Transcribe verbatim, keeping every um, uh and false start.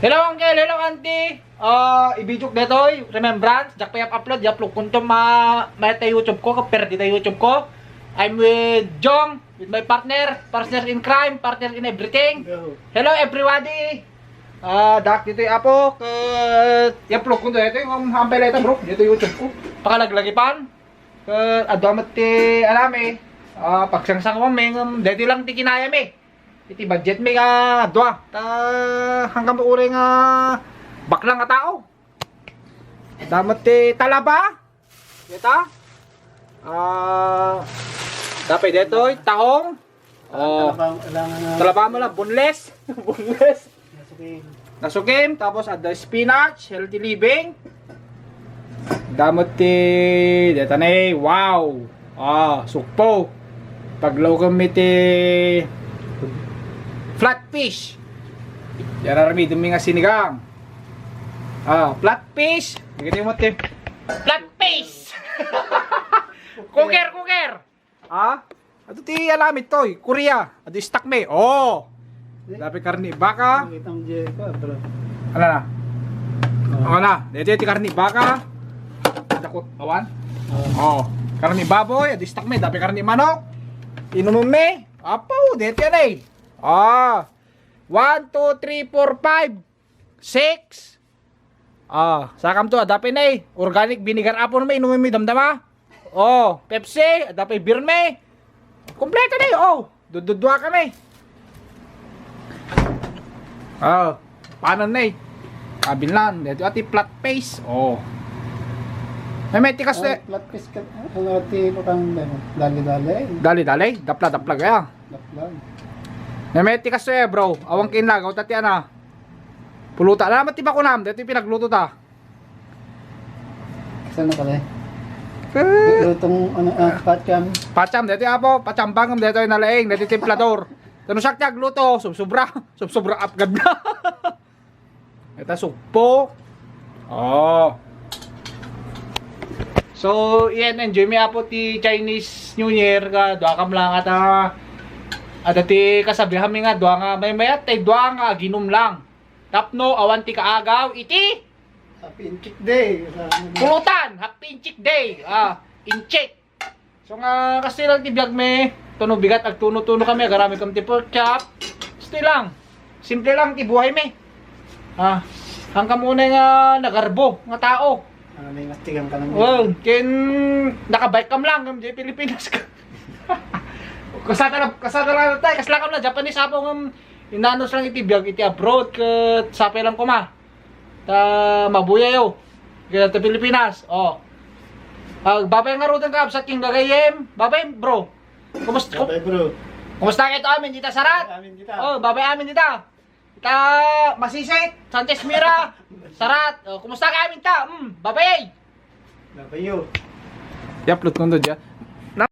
Hello, uncle. Hello, auntie. Ah, i-video ko detoy, remembrance. Diak pay upload, i-upload ko to ma, ma ta YouTube ko, kaperdi ta YouTube ko. I'm with Jong, with my partner, partner in crime, partner in everything. Hello. Hello, everybody. Ah, dak ditoy apo, ke, i-upload ko detoy, kung hampay leta, bro, detoy YouTube ko. Pakalaglagipan. Ke, adda met ti, alam eh, ah, pagsangsangawan mi, ngem detoy lang ti kinaya mi. Iti budget mi nga dua. Ta, hanggang uray nga baklang nga tao. Adda met ti talaba. Deta. Ah, dapay detoy, tahong. Oh. Talaba, kailangan na. Talaba mo lang, boneless. Boneless. Nasukim. Nasukim, tapos adda spinach, healthy living. Adda met ti, deta ni, wow. Ah, sukpo. Paglaw kami ti flatfish. Yan aramidem mi nga sinigang. Ah, flatfish. Bigyan mo ti flatfish. Cooker, cooker. Ah? Adu ti alamit toy, Korea. Adu stock mi. Oh. Dapay karni baka. Nakita mo, Jay, ko, bro. Ala na. Oh. Ala na. Deti ti karni baka. Dako, awan? Oh. Oh. Karni baboy, adu stock mi. Dapay karni manok. Inumem mi. Apo, deti anay. Ah. One, two, three, four, five, six. Ah, sakam to, adda pay nay. Organic vinegar apon mi, inumem mi damdama. Oh, Pepsi, adda pay beer mi. Kompleto ni, oh. Dududua kami. Oh, paano ni? Kabilan, dito ati flat face. Oh. May, may tikas Oh, eh. Flat face ka, ano, ti, kang, dali-dali. Dali-dali, dapla-dapla kaya. Laplag. May, may tikas eh, bro. Awan kinlagaw, tati ana. Puluta. Alamat ti bakunam, dito yung pinagluto ta. Saan na pala eh? Eh. Lutong, ano, ah, patcham. Patcham, dito apo, patcham bangam, dito yung nalaing, dito yung templador. Tano siya agluto, subsubra, subsubra apgad na. Ita sugpo. Oh. So, iyan, enjoy mi apo ti Chinese New Year, ka, dua kam lang ata, ata ti kasabihan mi nga, dua nga, may mayat, tay dua nga, aginum lang. Tapno, awan ti kaagaw, iti? Happy Inchik Day. Pulutan, Happy Inchik Day. Ah, Inchik. So nga, kasi lang ti biag mi, tuno bigat, agtuno-tuno kami, agarami kami ti pork chop. Stay lang. Simple lang ti buhay mi. Ah, ang kamuna nga nagarbo, nga tao. Ang may nastigan ka ng Well, ken nakabike kam lang, kam di Pilipinas ka. Kasada na, kasada na tayo, kasla kam na, Japanese apo nga, inanos lang iti biag, iti abroad, ket sapay lang kuma. Ta mabuyayo. Kaya ta Pilipinas. Oh. Ah, babay nga ruten ka, absat king gagayem. Babay, bro. Kumusta? Babay, bro. Kumusta kayo amin dita, Sarat? Babay amin dita. Oh, babay amin dita. Ita, Masisit, Sanchez Mira, Sarat. Oh, kumusta kayo amin ta? Hmm, babay. Babay, yo. Yaplut kondo dia.